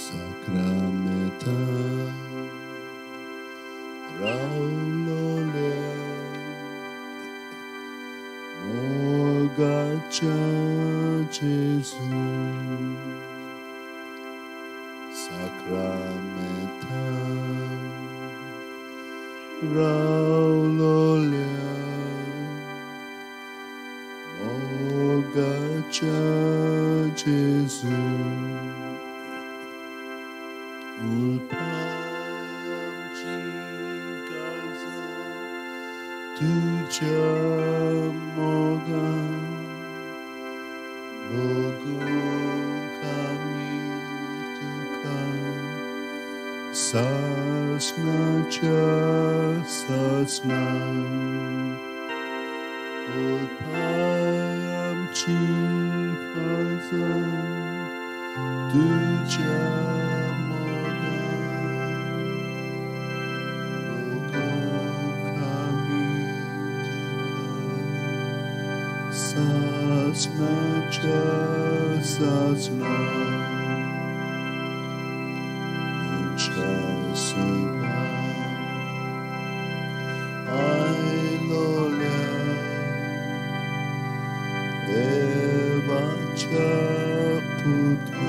साक्रामेंतान रावलोल्या मोगाच्या जेजू साक्रामेंतान रावलोल्या मोगाच्या जेजू उलपाय आमची काळजां तुज्या मोगान भोगूंक आमी तुका सासणाच्या सासणान उलपाय आमची काळजां तुज्या सासणाच्या सासणान उंच्या सैमान आयलोल्या देवाच्या पुता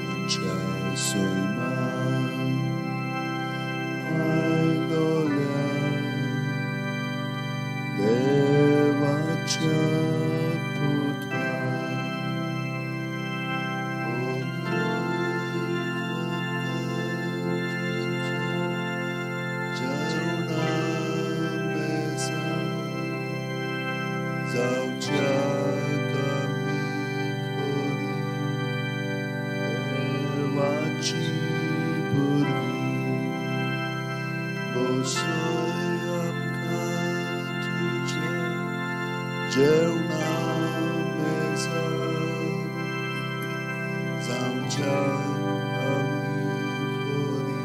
उंच्या सैमान आयलोल्या देवाच्या पुता जेवणा मेजा जावच्याक आमी खरी देवाची भुरगीं बसय आमकां तुज्या जेवणा मेजार जावच्याक आमी खरी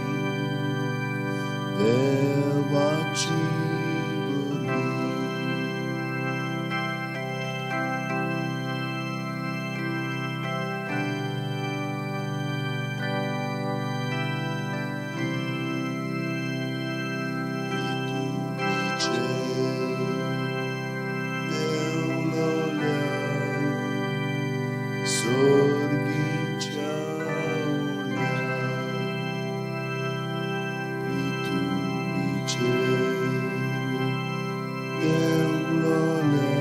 देवाची भुरगीं. देवलोल्या सोर्गीच्या उण्या पृथ्वीचेर देवलोल्या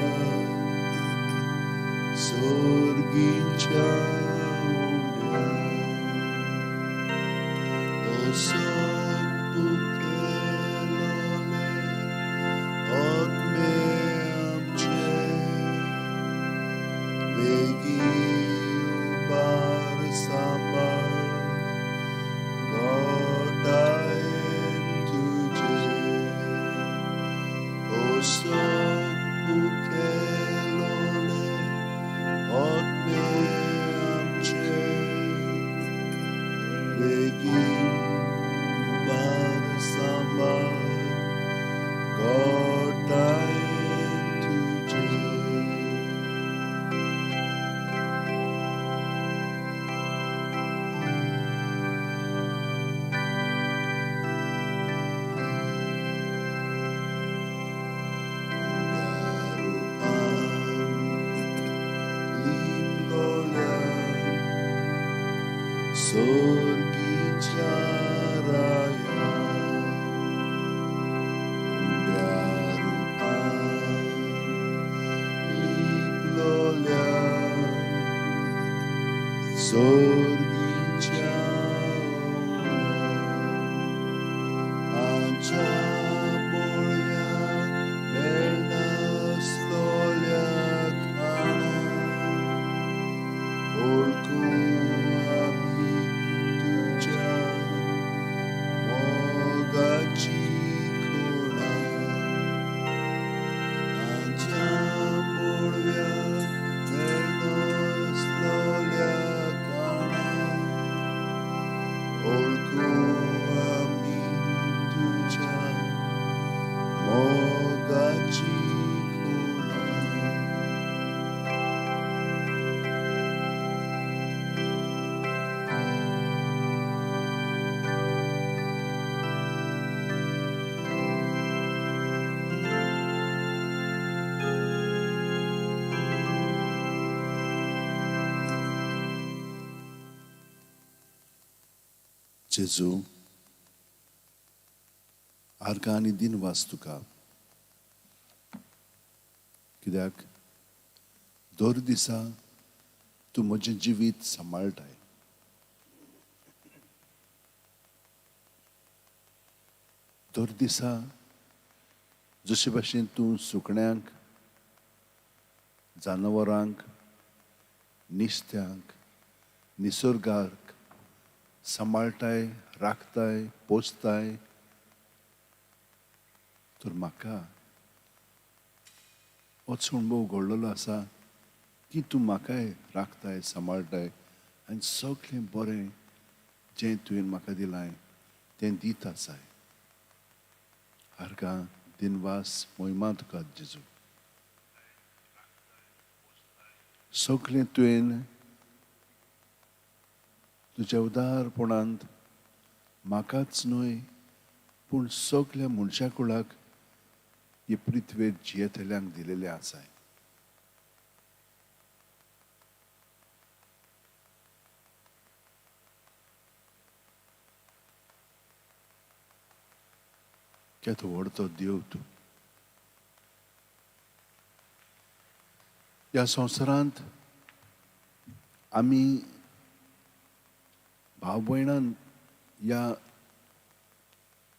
सोर्गीच्या उण्या ओसोक बुकेलोले आत्मे आमचे बेगीन उबार सांबाळ घोटायेन तुजे ओसोक बुकेलोले आत्मे आमचे बेगीन उबार सांबाळ घोटायेन तुजे. उण्या रुपान लिपलोल्या सोर्गीच्या राया उण्या रुपान लिपलोल्या सोर्गीच्या आमच्या बोळयाक मेळनासलोल्या खाणाक वळखूं आमी तुज्या जेजू, आर्गां आनी दिनवास तुका, कित्याक दर दिसा तूं म्हजें जिवीत सांबाळटाय. दर दिसा जशे भाशेन तूं सुकण्यांक, जनावरांक, निस्त्यांक, निसर्गाक सांबाळटाय, राखताय, पोसताय, तर म्हाका होच अणभव घडलेलो आसा की तूं म्हाकाय राखताय, सांबाळटाय आनी सगळें बरें जें तुवें म्हाका दिलां तें दीत आसाय. आर्गां, दिनवास, मोहिमा तुका जेजू. सगळें तुवें तुज्या उदारपणांत म्हाकाच न्हय पूण सगळ्या मनशा कुळाक हे पृथ्वेर जियेतल्यांक दिलेलें आसाय. केदो व्हड तो देव तूं. ह्या संवसारांत आमी भाव भयणान ह्या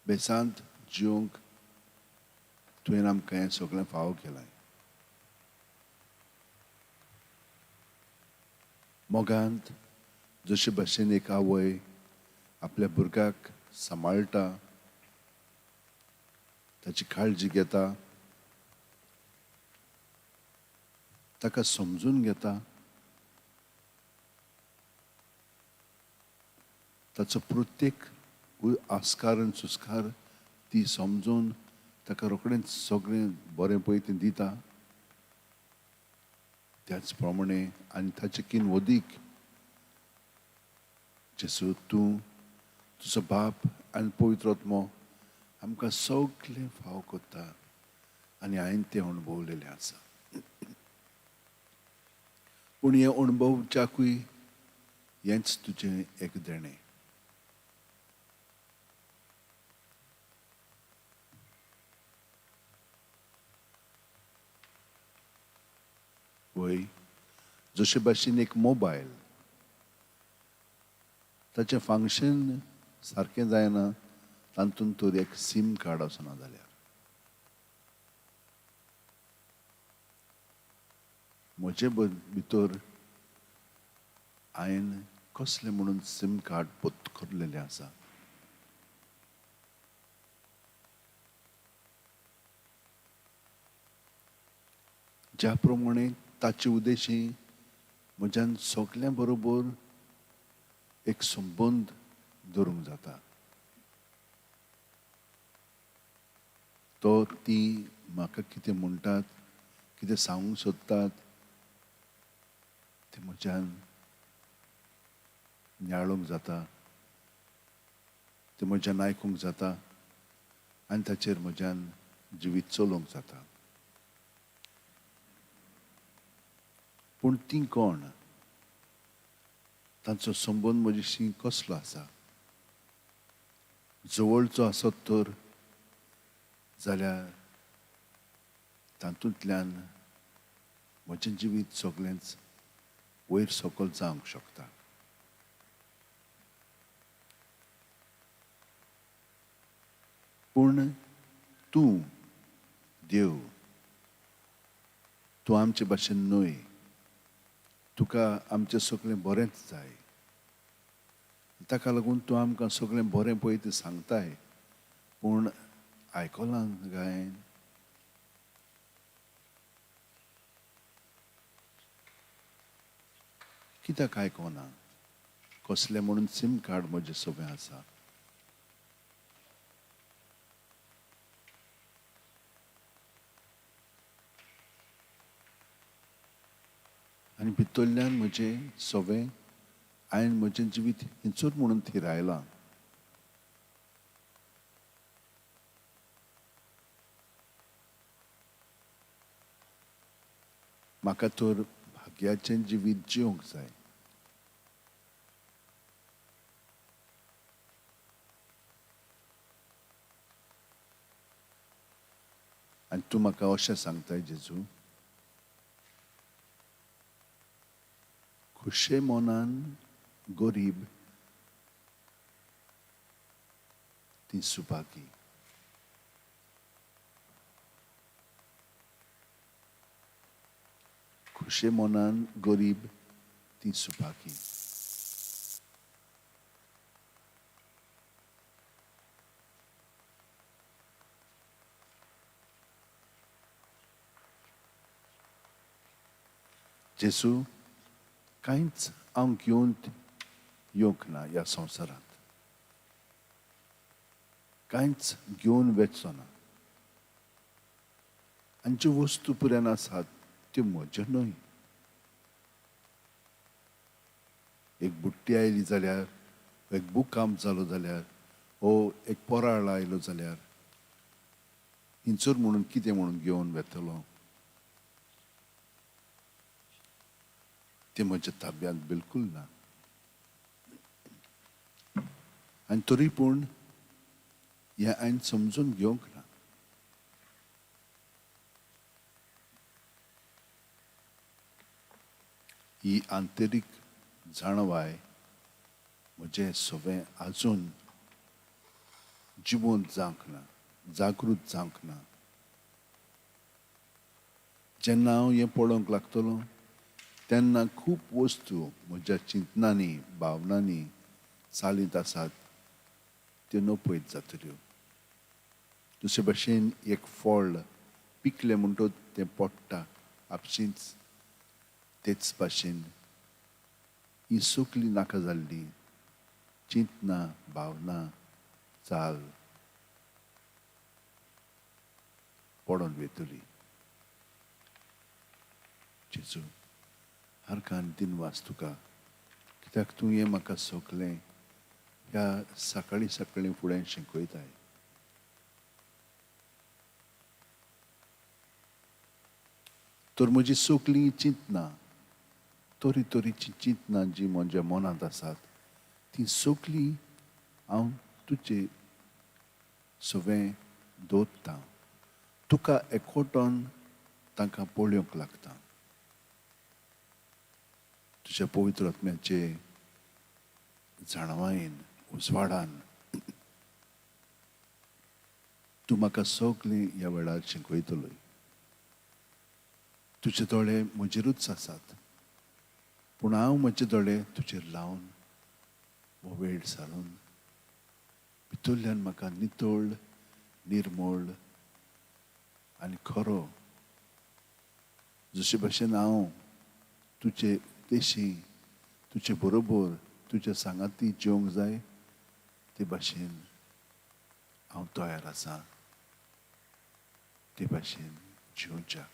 बेसांत जिवंक तुवें आमकां हें सगळें फावो केलां. मोगांत जशे भाशेन एक आवय आपल्या भुरग्याक सांबाळटा, ताची काळजी घेता, ताका समजून घेता, ताचो प्रत्येक आस्कार आनी सुस्कार ती समजून ताका रोखडेंच सगळें बरें पळय तें दिता. त्याच प्रमाणे आनी ताचे कीन वदीक जेजू तूं, तुजो बाप आनी पवित्र आत्मो आमकां सगळें फाव करता आनी हांवें तें अणभवलेलें आसा. पूण हें अणभवच्याकूय हेंच तुजें एक देणें. वय जशे भाशेन एक मोबायल ताचें फंक्शन सारकें जायना, तातूंत तर एक सीम कार्ड आसना जाल्यार म्हजे भितर हांवें कसलें म्हणून सीम कार्ड पोतकरलेलें आसा. ज्या प्रमाणे ताचे उद्देशी म्हज्यान सगल्यां बरोबर एक संबंद दवरूंक जाता, तो ती म्हाका कितें म्हणटात, कितें सांगूंक सोदतात तें म्हज्यान नियाळूंक जाता, तें म्हज्यान आयकूंक जाता आनी ताचेर म्हज्यान जिवीत चलोवंक जाता. पूण तीं कोण, तांचो संबंद म्हजेशी कसलो आसा? जवळचो आसत तर जाल्यार तातूंतल्यान म्हजें जिवीत सगळेंच वयर सकयल जावंक शकता. पूण तूं देव, तूं आमचे भाशेन न्हय, तुका आमचें सगळें बरेंच जाय, ताका लागून तूं आमकां सगळें बरें पळय तें सांगताय, पूण आयकलां काय? कित्याक आयकना? कसलें म्हणून सीम कार्ड म्हजें सगळें आसा. आनी भितरल्यान म्हजें सवें हांवें म्हजें जिवीत हिंचूर म्हणून थिरायलां. म्हाका तर भाग्याचें जिवीत जिवंक जाय. आनी तूं म्हाका अशें सांगताय जेजू, खुशे मनान गरीब ती सुभागी. खुशे मनान गरीब ती सुभागी. जेजू, कांयच हांव घेवन येवंक ना ह्या संवसारांत, कांयच घेवन वचचो ना. आनी ज्यो वस्तू पुराय आसात त्यो म्हज्यो न्हय. एक बुट्टी आयली जाल्यार, एक भूकंप जालो जाल्यार, वो एक पोराळ आयलो जाल्यार हिंचर म्हणून कितें म्हणून घेवन वेतलो? तें म्हज्या ताब्यांत बिलकूल ना. आनी तरी पूण हें हांवें समजून घेवंक ना. ही आंतरीक जाणवाय म्हजें सगळें आजून जिवंत जावंक ना, जागृत जावंक ना. जेन्ना हांव हें पळोवंक लागतलो तेन्ना खूब वस्तू म्हज्या चिंतनांनी, भावनांनी चालींत आसात त्यो नपयत जातल्यो. दुसरे भाशेन एक फळ पिकलें म्हणटच तें पडटा आपशींच. तेच भाशेन ही सगळीं नाका जाल्ली चिंतना, भावना, चाल पडोन वेतली. जेजू, हरकान दिनवास तुका, कित्याक तूं हें म्हाका सगळें ह्या सकाळीं सकाळीं फुडें शिकयताय. तर म्हजी सगळीं चिंतना, तरी तरीचीं चिंतना जी म्हज्या मनांत आसात ती सगळीं हांव तुजे सवें दवरतां. तुका एकवटून तांकां पळोवंक लागता. तुज्या पवित्र आत्म्याचे जाणवायेन, उजवाडान तूं म्हाका सगळें ह्या वेळार शिकयतलोय. तुजे दोळे म्हजेरूच आसात, पूण हांव म्हजे दोळे तुजेर लावन हो वेळ सारून भितरल्यान म्हाका नितळ, निर्मळ आनी खरो, जशे भाशेन हांव तुजे देशी, तुजे बरोबर, तुज्या सांगाती जेवंक जाय ते भाशेन हांव तयार आसा ते भाशेन जेवच्याक.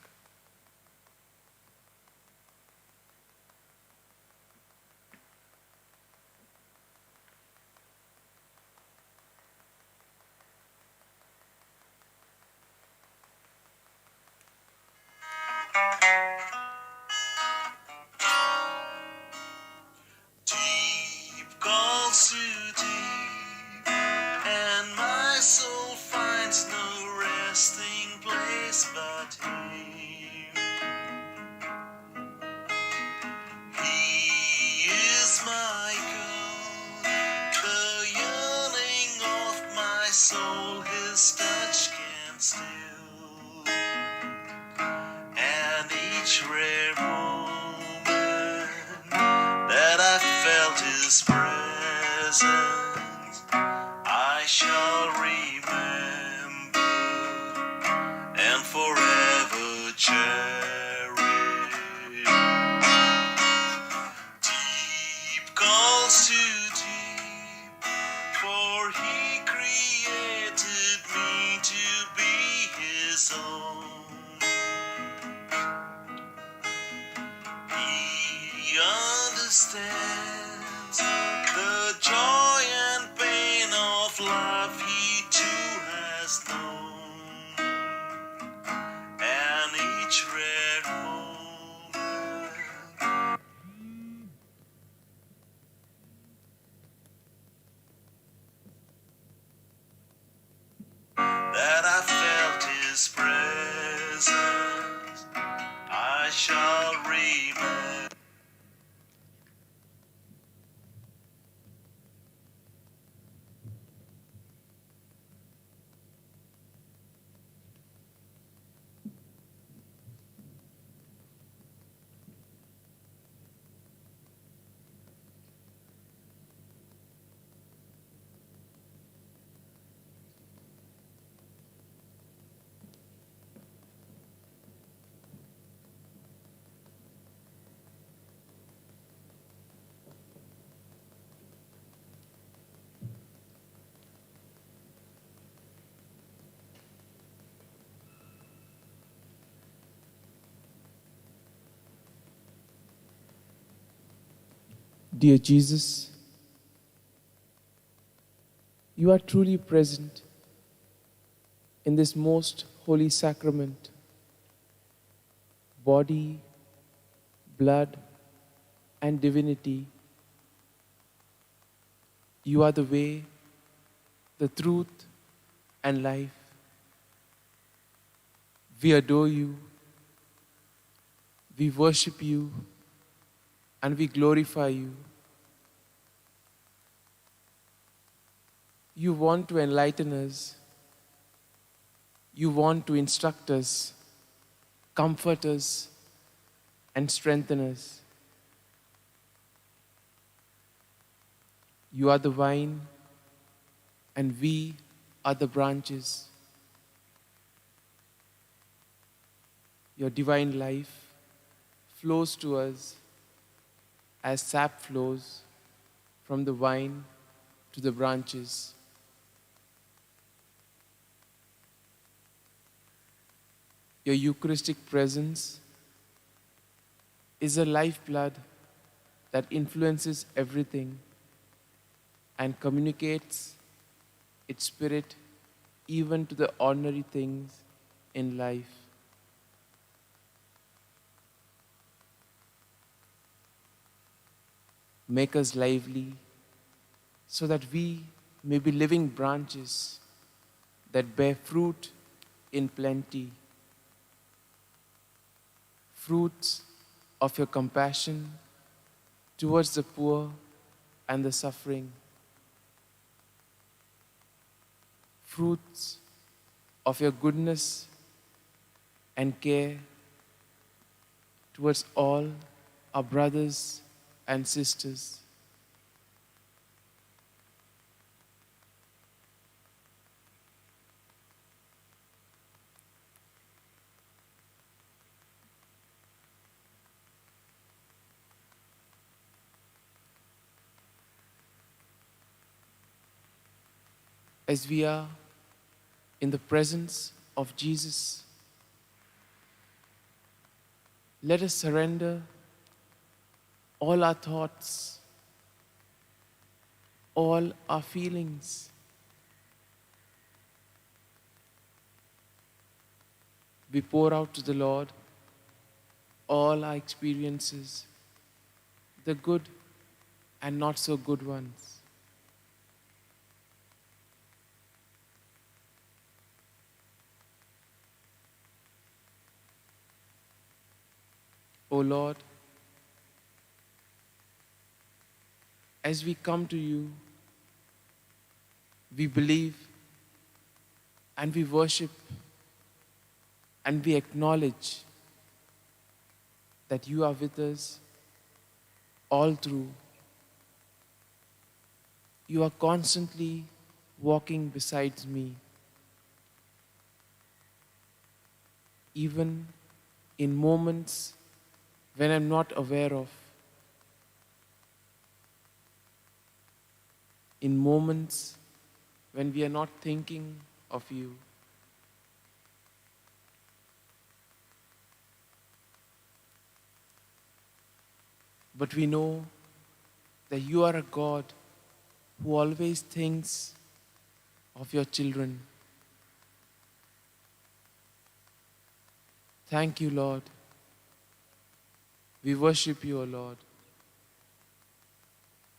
Deep calls to deep, and my soul finds no resting place but Him. He is my God, the yearning of my soul, His touch can still. And each rare moment that I felt His presence, I shall remember and forever cherish. Deep calls to deep, for He created me to be His own. He understands the joy and pain of life He too has known. And each rare moment that I felt His presence, Dear Jesus, you are truly present in this most holy sacrament, body, blood, and divinity. You are the way, the truth, and life. We adore you, we worship you, and we glorify you. You want to enlighten us. You want to instruct us, comfort us, and strengthen us. You are the vine, and we are the branches. Your divine life flows to us as sap flows from the vine to the branches. Your Eucharistic presence is a lifeblood that influences everything and communicates its spirit even to the ordinary things in life. Make us lively so that we may be living branches that bear fruit in plenty, fruits of your compassion towards the poor and the suffering, fruits of your goodness and care towards all our brothers and sisters. As we are in the presence of Jesus, let us surrender all our thoughts, all our feelings. We pour out to the Lord all our experiences, the good and not so good ones. O Lord, as we come to you, we believe and we worship and we acknowledge that you are with us all through. You are constantly walking beside me, even in moments when I'm not aware of, in moments when we are not thinking of you. But we know that you are a God who always thinks of your children. Thank you, Lord. We worship you, O Lord.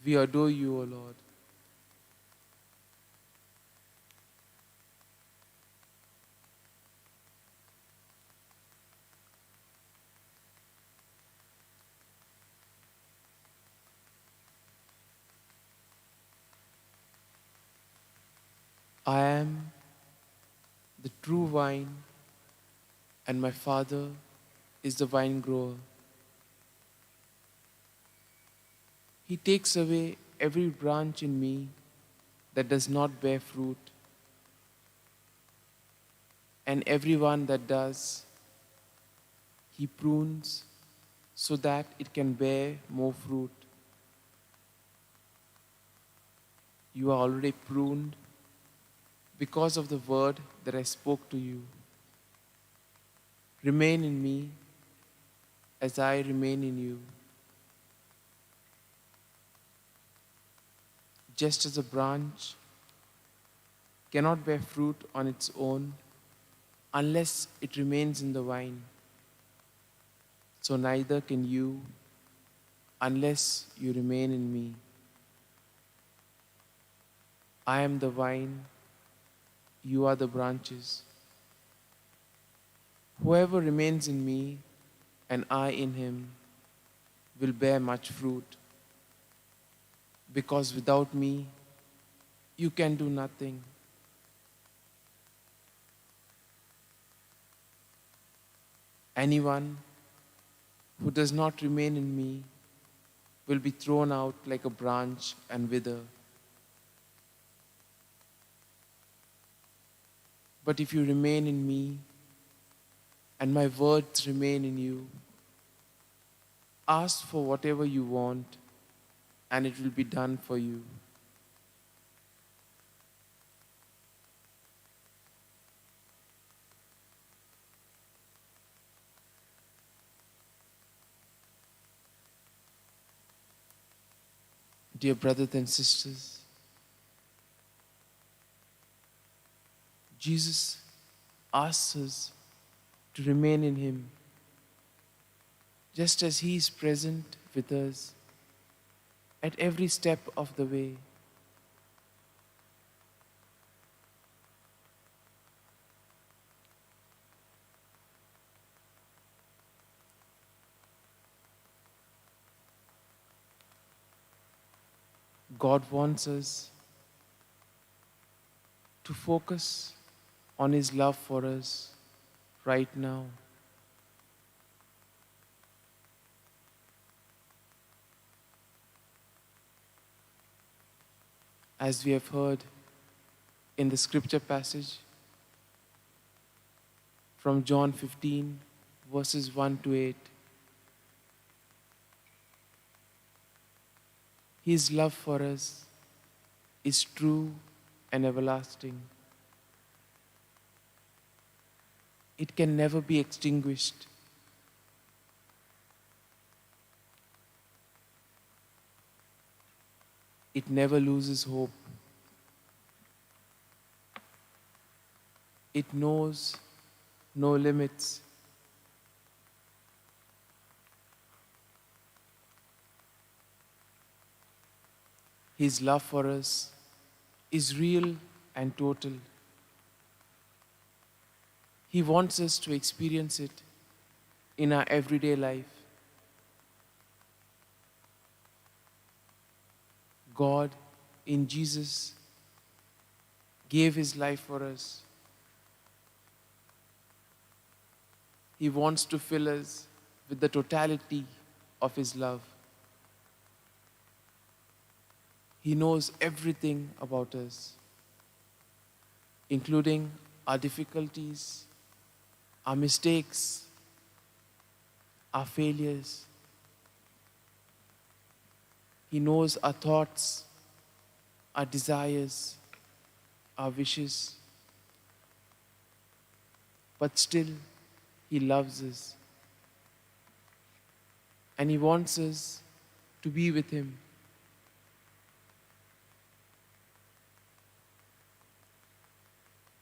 We adore you, O Lord. I am the true vine, and my Father is the vine grower. He takes away every branch in me that does not bear fruit, and every one that does, he prunes so that it can bear more fruit. You are already pruned because of the word that I spoke to you. Remain in me as I remain in you. Just as a branch cannot bear fruit on its own unless it remains in the vine, so neither can you unless you remain in me. I am the vine, you are the branches. Whoever remains in me and I in him will bear much fruit, because without me you can do nothing. Anyone who does not remain in me will be thrown out like a branch and wither. But if you remain in me and my words remain in you, ask for whatever you want and it will be done for you. Dear brothers and sisters, Jesus asks us to remain in him, just as he is present with us at every step of the way. God wants us to focus on his love for us right now. As we have heard in the scripture passage from John 15, verses 1 to 8, his love for us is true and everlasting. It can never be extinguished. It never loses hope. It knows no limits. His love for us is real and total. He wants us to experience it in our everyday life. God in Jesus gave his life for us. He wants to fill us with the totality of his love. He knows everything about us, including our difficulties, our mistakes, our failures. He knows our thoughts, our desires, our wishes. But still, he loves us. And he wants us to be with him.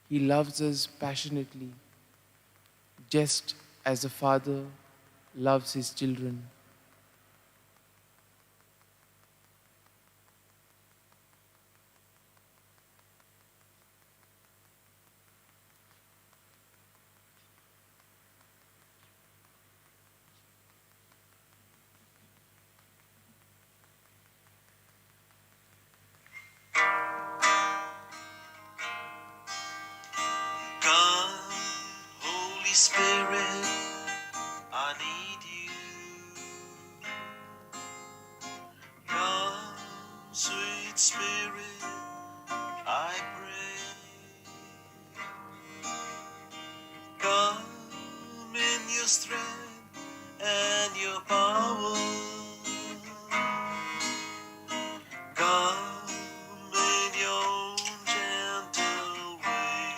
He loves us passionately, just as a father loves his children. Come, Holy Spirit, I need you. Come, sweet Spirit, I pray. Come in your strength and your power. Come in your own gentle way.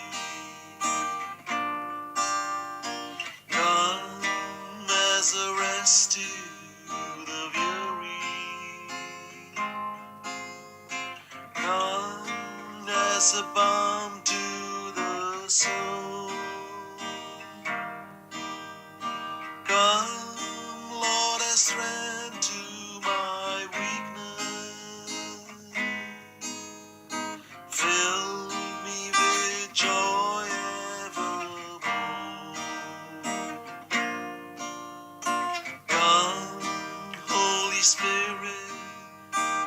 as a balm to the soul. Come, Lord, as strength to my weakness. Fill me with joy evermore. Come, Holy Spirit,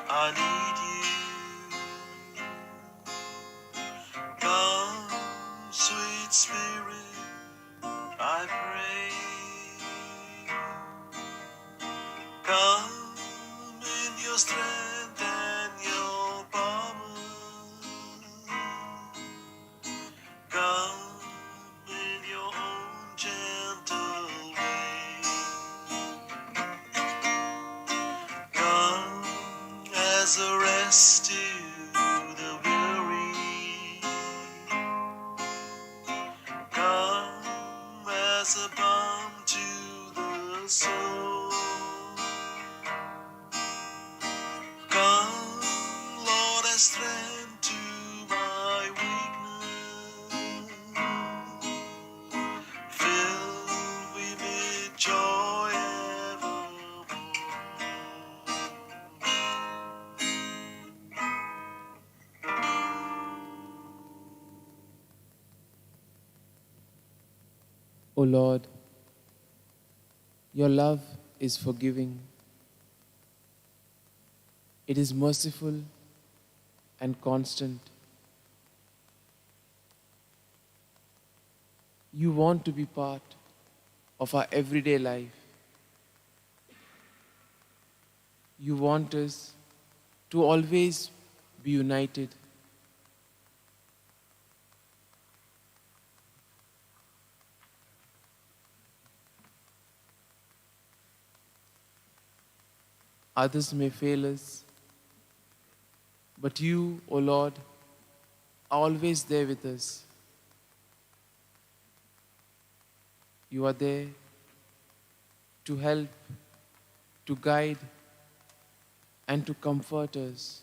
I need you. Come, sweet Spirit, I pray. Come in your strength and your power. Come in your own gentle way. Come as a rest to the weary. Come as a balm to the soul. Come, Lord, as strength to my weakness. Fill me with joy evermore. O Lord, your love is forgiving. It is merciful and constant. You want to be part of our everyday life. You want us to always be united. Others may fail us, but you, O Lord, are always there with us. You are there to help, to guide, and to comfort us.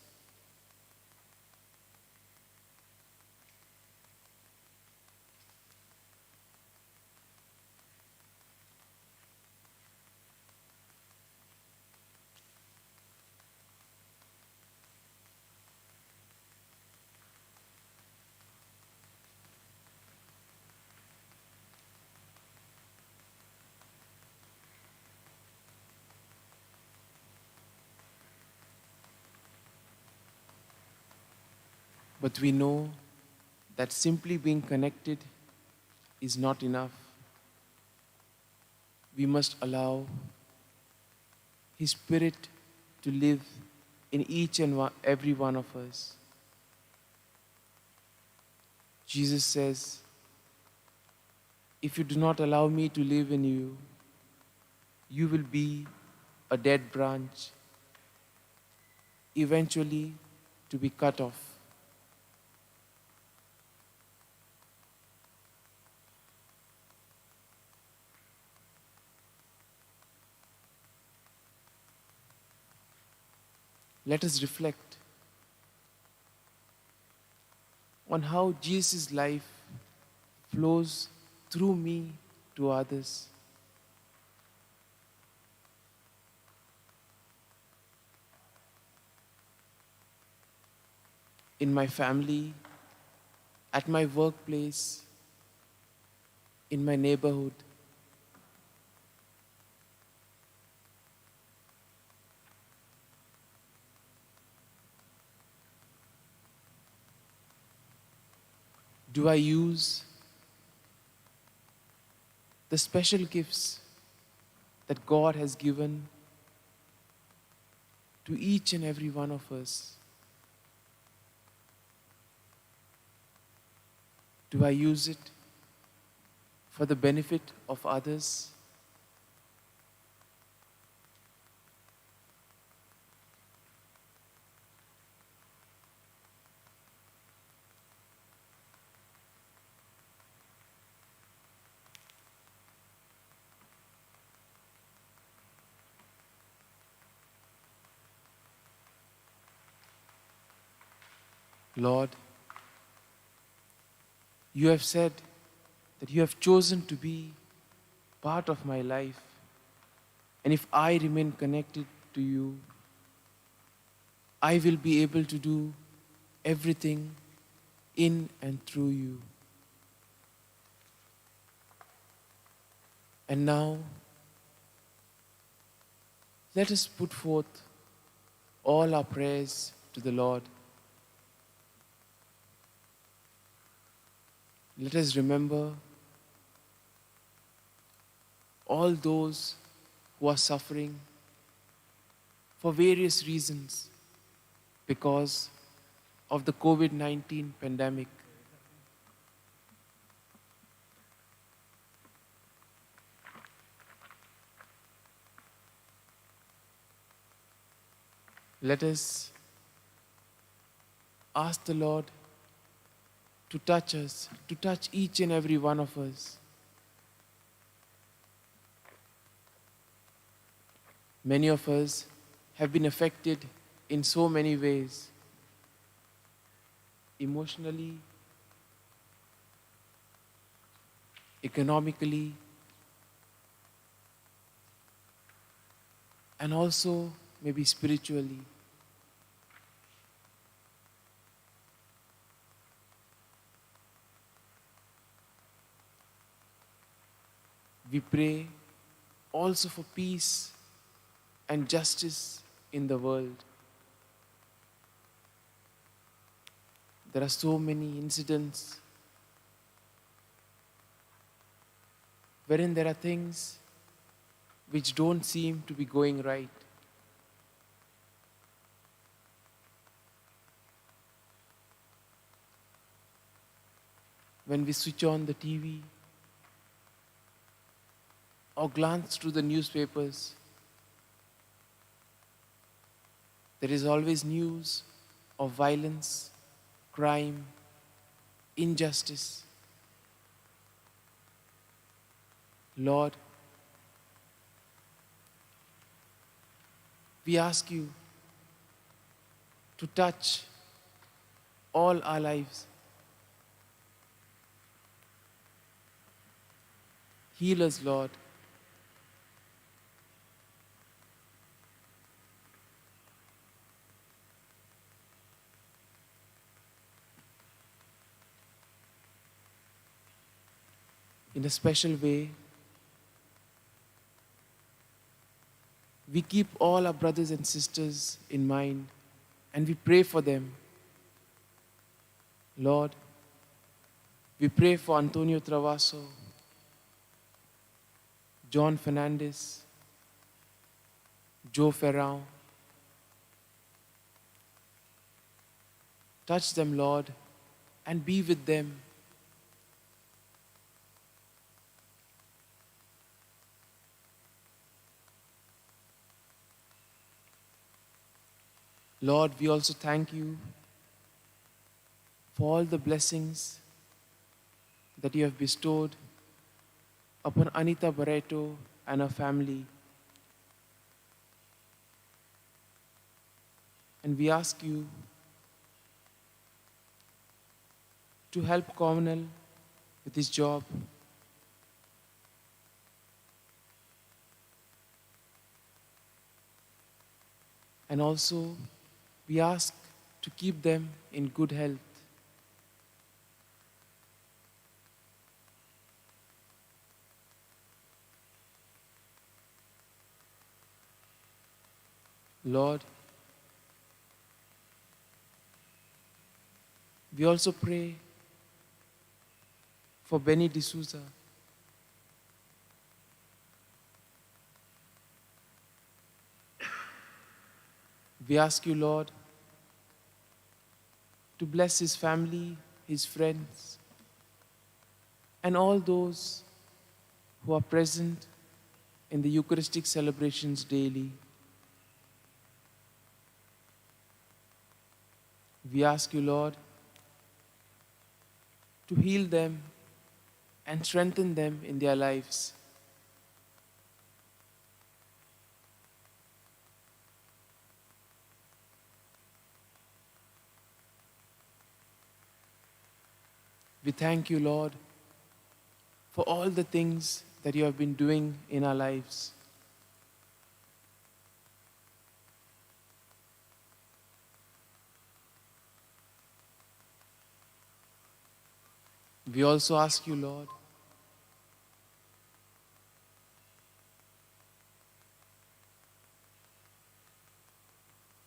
But we know that simply being connected is not enough. We must allow His Spirit to live in each and every one of us. Jesus says, if you do not allow me to live in you, you will be a dead branch, eventually to be cut off. Let us reflect on how Jesus' life flows through me to others. In my family, at my workplace, in my neighborhood. Do I use the special gifts that God has given to each and every one of us? Do I use it for the benefit of others? Lord, You have said that you have chosen to be part of my life, and if I remain connected to you, I will be able to do everything in and through you. And now, let us put forth all our prayers to the Lord. Let us remember all those who are suffering for various reasons because of the COVID-19 pandemic. Let us ask the Lord to touch us, to touch each and every one of us. Many of us have been affected in so many ways, emotionally, economically, and also maybe spiritually. We pray also for peace and justice in the world. There are so many incidents wherein there are things which don't seem to be going right. When we switch on the TV or glance through the newspapers, there is always news of violence, crime, injustice. Lord, we ask you to touch all our lives. Heal us, Lord. In a special way, we keep all our brothers and sisters in mind and we pray for them. Lord, we pray for Antonio Travasso, John Fernandez, Joe Ferrao. Touch them, Lord, and be with them. Lord, we also thank you for all the blessings that you have bestowed upon Anita Barreto and her family. And we ask you to help Cornell with his job. And also, we ask to keep them in good health. Lord, we also pray for Benny D'Souza. We ask you, Lord, to bless his family, his friends, and all those who are present in the Eucharistic celebrations daily. We ask you, Lord, to heal them and strengthen them in their lives. We thank you, Lord, for all the things that you have been doing in our lives. We also ask you, Lord,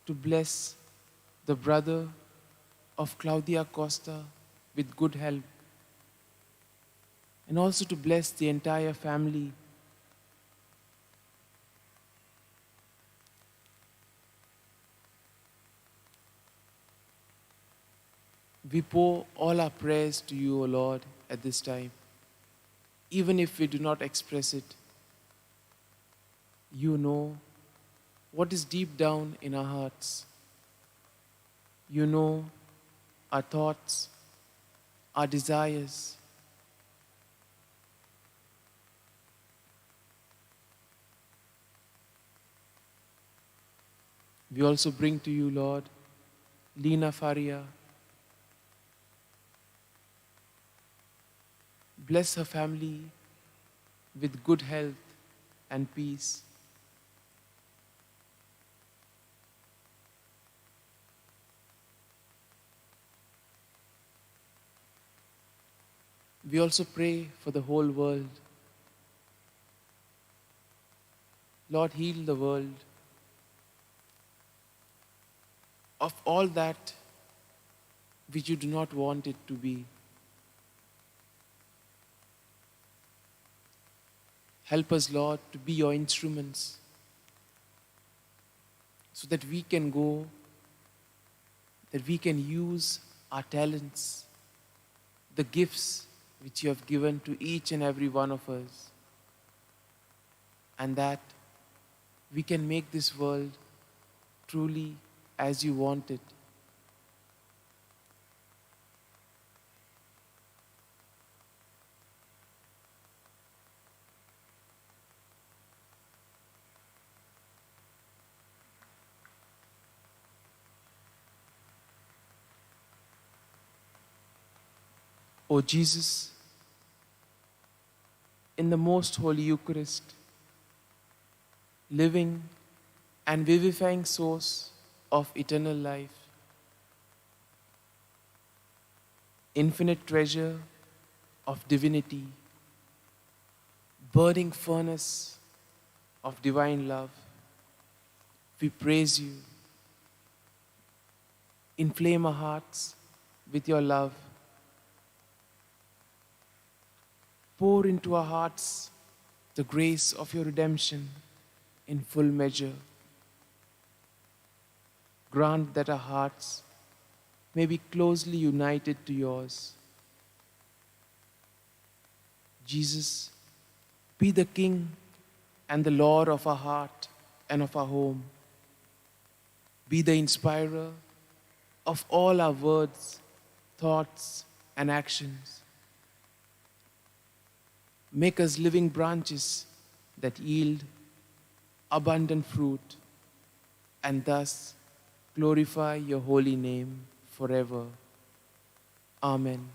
to bless the brother of Claudia Costa with good health, and also to bless the entire family. We pour all our prayers to you, O Lord, at this time. Even if we do not express it, you know what is deep down in our hearts. You know our thoughts, our desires. We also bring to you, Lord, Lina Faria. Bless her family with good health and peace. We also pray for the whole world. Lord, heal the world of all that which you do not want it to be. Help us, Lord, to be your instruments so that we can go, that we can use our talents, the gifts which you have given to each and every one of us, and that we can make this world truly as you want it. O Jesus, in the most holy Eucharist, living and vivifying source of eternal life, infinite treasure of divinity, burning furnace of divine love, we praise you. Inflame our hearts with your love. Pour into our hearts the grace of your redemption in full measure. Grant that our hearts may be closely united to yours. Jesus, be the King and the Lord of our heart and of our home. Be the inspirer of all our words, thoughts, and actions. Make us living branches that yield abundant fruit and thus glorify your holy name forever. Amen.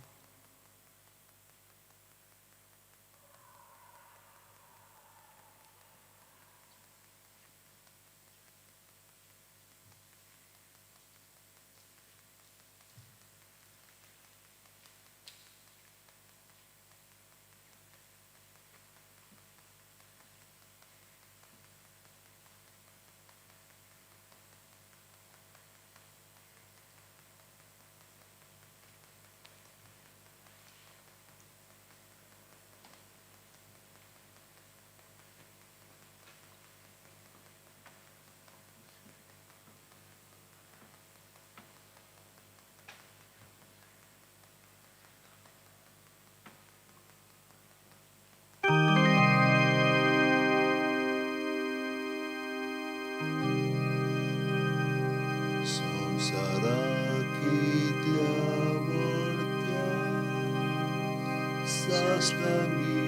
Saslangi.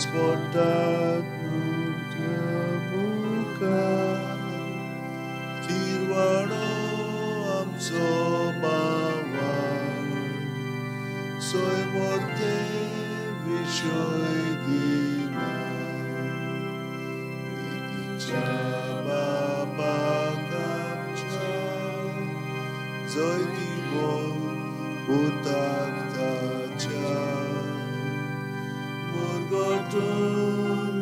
दिसपटात तुज्या मुखार थिरवाणो आमचो बाबा सोय मोर्ते विशय दिना प्रितीच्या बाबाक आमच्या जय दिवो पुताक ताच्या मुरगटून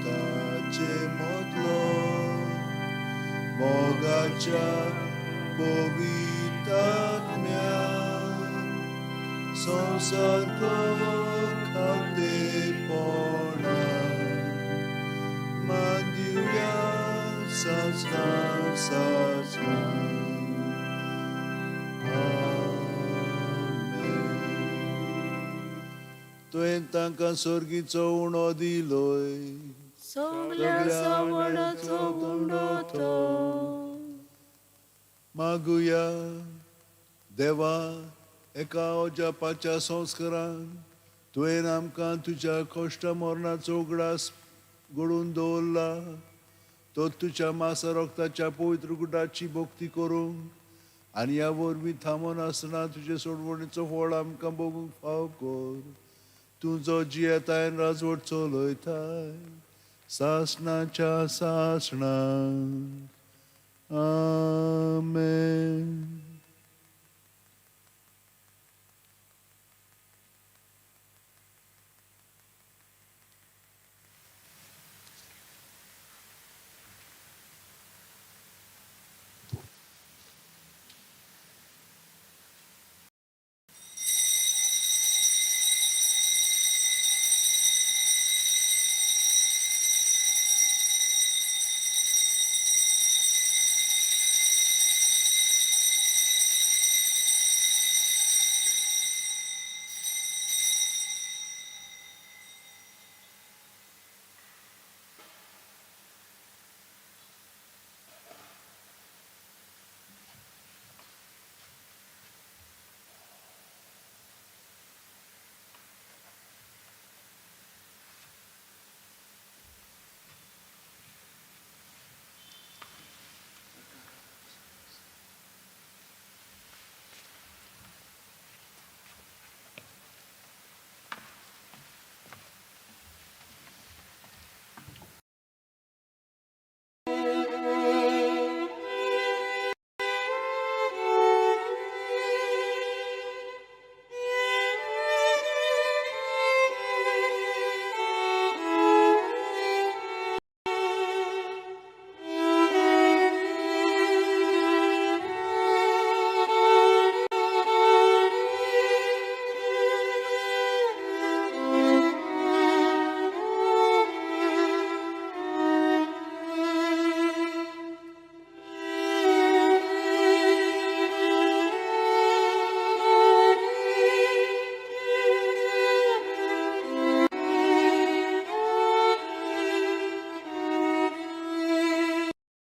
ताचे मोदलो मोगाच्या पवितात्म्या संवसार खावतेपणा मादिवया सासणा सासणा. तुवें तांकां सोर्गीचो उणो दिलोय सगल्या सवडाचो उंडो तो. मागुया. देवा, एका अजापाच्या संस्कारान तुवें आमकां तुज्या कश्ट मरणाचो उगडास घडोवन दवरला. तो तुज्या मासा रक्ताच्या पवित्र गुडाची भक्ती करूंक आनी ह्या वरवीं थांबोन आसतना तुजे सोडवणीचो फळ आमकां भोगूंक फाव कर. तूं जो जियेताय राजवट चलयताय सासणाच्या सासणाक. आमेन.